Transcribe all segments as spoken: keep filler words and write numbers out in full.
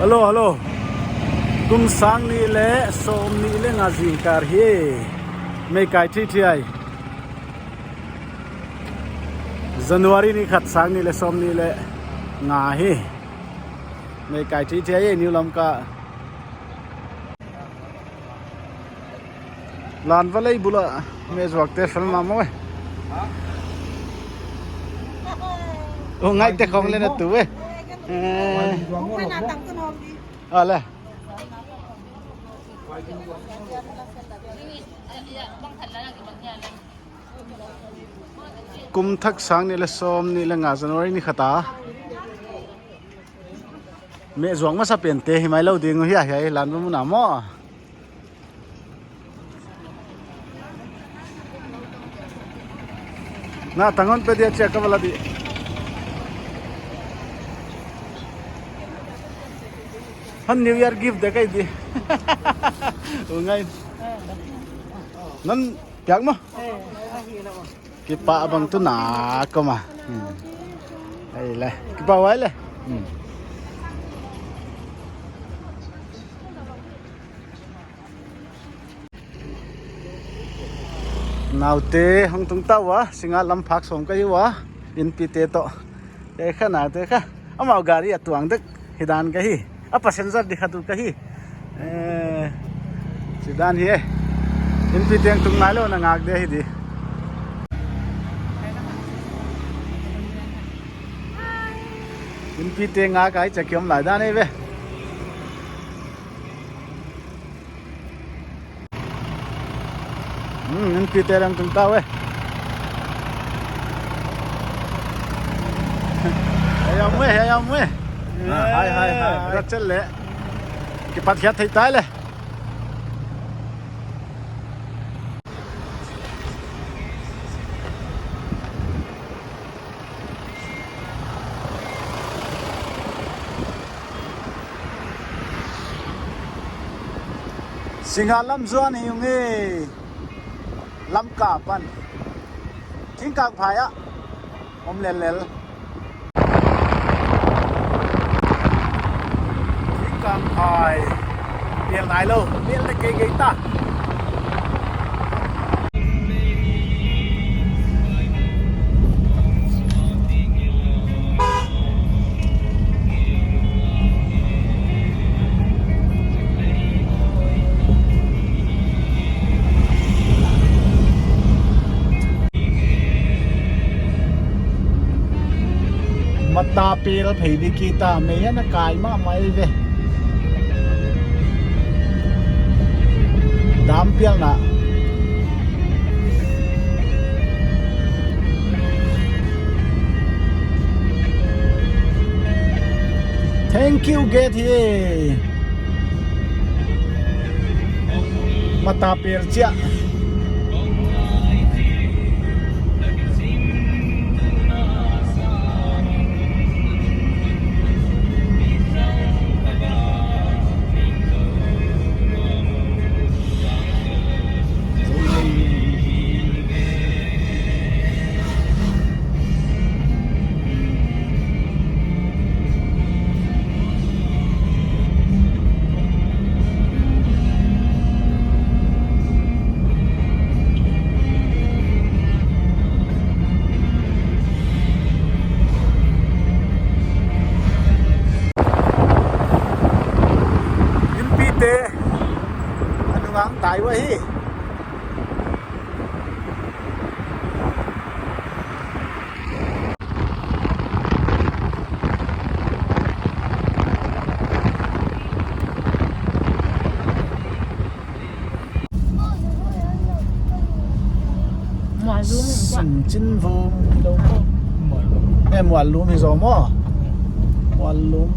Hello, hello. Kum sang nih leh sawmnih leh nga zingkal hi. Meikai thithiai. January ni khat, sang nih leh sawmnih leh nga hi. Meikai thithiai hi, New Lamka. Lanva lei bul a meh zuakte fel mahmah e. O, ngaite khong leng a tu e. Eh. A le. Kum thak sang nih leh sawmnih leh nga January ni khat a. Meh zuak masa pente hi mai lou ding uh hia, hiai Lanva mun a maw. Na tangon pe dia chia ka va la di. Han New Year gift de kai di. U ngai. Nan piak maw. Kipak bang tu na koma. Hmm. Ai le. Kipak huai le. Hmm. Naute hong tung ta ua, Singngat lam phak sawm ka hi ua, innpite toh. Te kha naute kha. Amau gari a tuang dek hi dan ka hi. A passenger di khat uh ka hi. Eh, chi dan hi e. Innpite hong tung nailou na ngak dia hi di. Innpite ngak a i cha kiom lai dan e ve. Hmm, innpite leng tung ta ve. Hei om ve, hei om ve. Ah, hai, hai, hai, hai. Rachel le. Kipat khiat thei tai le. Singngat lam zuan hi ung e. Lamka pan. Thingkang phai ah. Om lellel. Thingkang phai. Pial nailou. Pial na kei kei ta. Mata pel phei di kita, mei ana kai mahmah ve. Dam pialna. Thank you, gate hi. Mata pel chiah. Innpite a nung a tai ua hi. Muallum. Sungchin vum hi lou maw. Eh, Muallum hi zaw maw. Muallum.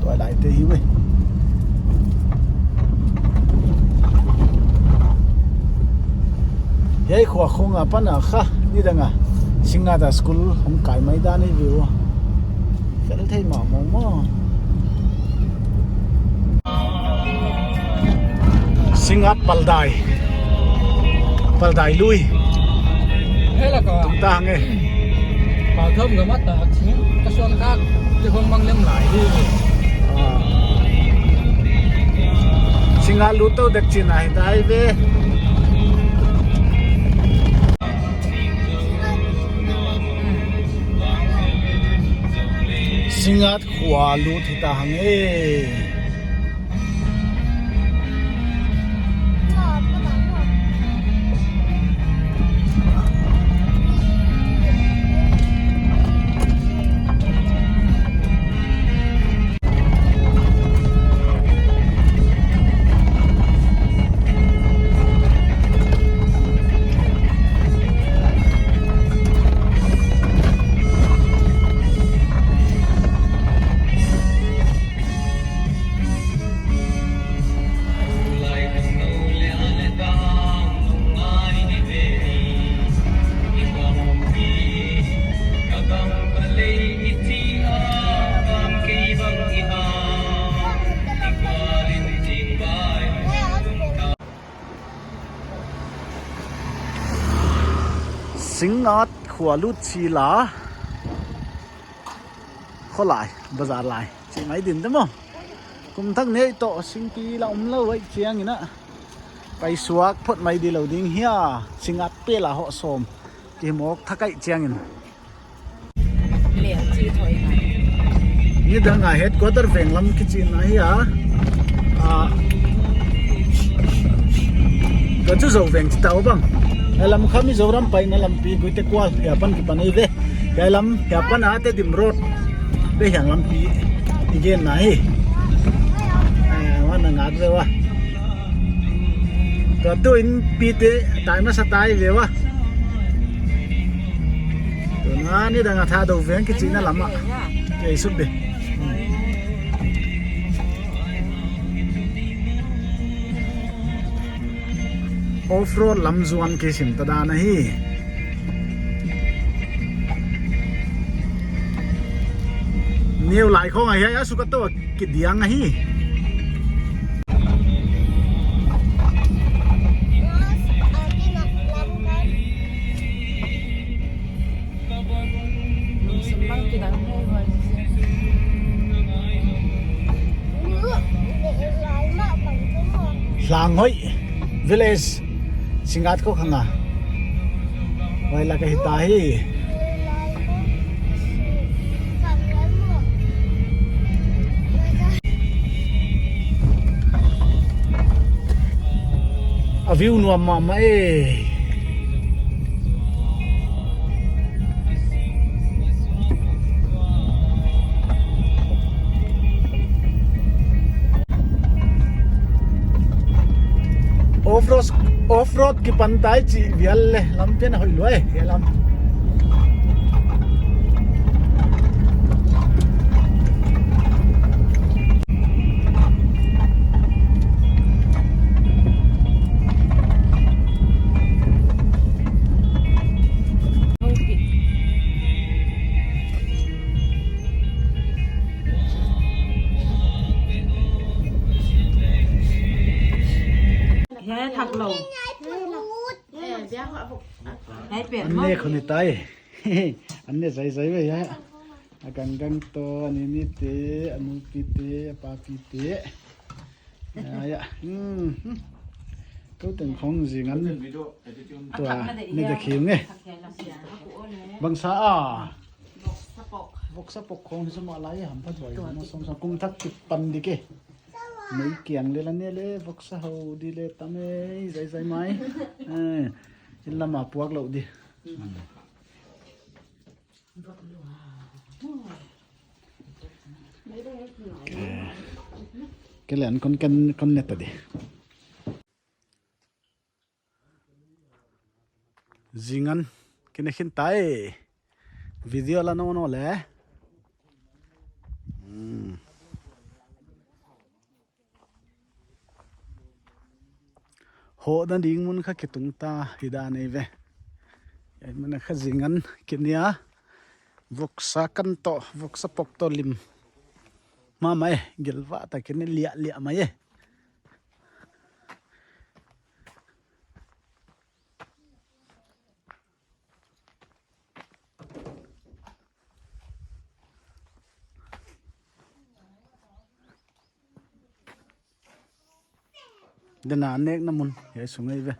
Tuailaite hi ve. Hiai khua khong apan a kha, nidang a Singngat a school hong kai mai dan hi ve ua. Fel thei mahmah maw. Singngat paldai. Paldai lui. Hela ka. Tung ta hang e. Paldai gam a ta, ka suan ka, te khong mang lem lai hi. Ah. Nga lut tou dek chin ahi tai ve. Singngat khua lut hita hang e. Singngat khua lut chila. Kholai, bazar lai. Chi mai din te maw. Kum thak nei toh singpi la um lou vai chiang ina. Pai suak phot mai di lou ding hia. Singngat pe la ho som. Ki mok thakai chiang in. Leh chi thoi mai. Nidang a headquarter veng lam kichi na hia. Ah. Ka chu Zo veng chi tau bang. Ai lam kha Mizoram paina lampi Guite Kual. Hia pan kipan ei ve. Hiai lam, hiai pan a Tedim Road. Pe hiang lampi i gen na hi. Eh, wan na ngak ve ua. Tua tu in pi te tai masa tai ve ua. Tuna nidang a Thadou veng kichi na lam a. Kei suk de. Off-road lam zuan kisim ta dan ahi. Neu lai khong ahi a, suk a toh kidiang ahi. Lungsim bang kidang hei huai. Hlanghoih village, Singngat khua khang a. Huai lak ahi ta hi. A view nuam mahmah e. Off-road, off-road kipan tai chi vial le, lampi a hoih lua e, hiai lam. Hiai thak lou. Hiai pen. An ne khun i tai. An ne zai zai ve ya. A gang gang toh, a ni ni te, a nu pi te, a pa pi te. Ya, ya. Hmm, hmm. Kou teng khong zi ngan. Tua, ne da khiu nge. Bangsa a. Voksa pok khong hi sum a lai ham pha tuai. Song song kum thak kipan di ke. Mei kiang le la ne le voksa hau di le tam e zai zai mai. Eh, in lam a puak lou di. Hmm. Eh, ke le an kon kan kon ne ta di. Zingan kine khin tai. Video la no no le. Hmm. Hoh dan ding mun kha kitung ta hi dan ei ve. Ei mun kha zingan kinia. Voksa kan toh, voksa pok toh lim. Mama e, gilva ta kine lia lia mai e. Dena nekna mun hiai sung ei ve.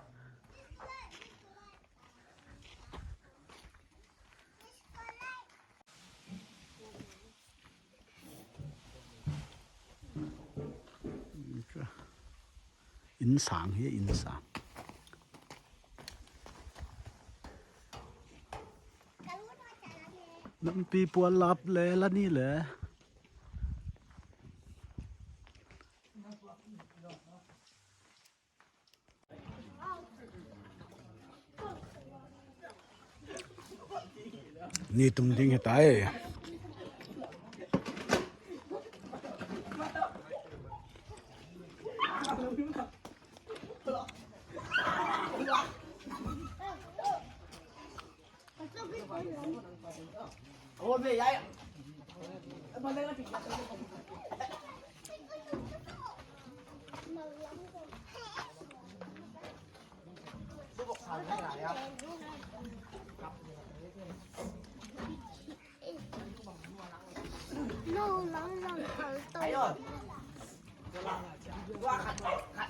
Inn sang hi, inn sang. Lampi pual lap le la ni le. Ni tum ding hi tai.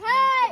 Hey!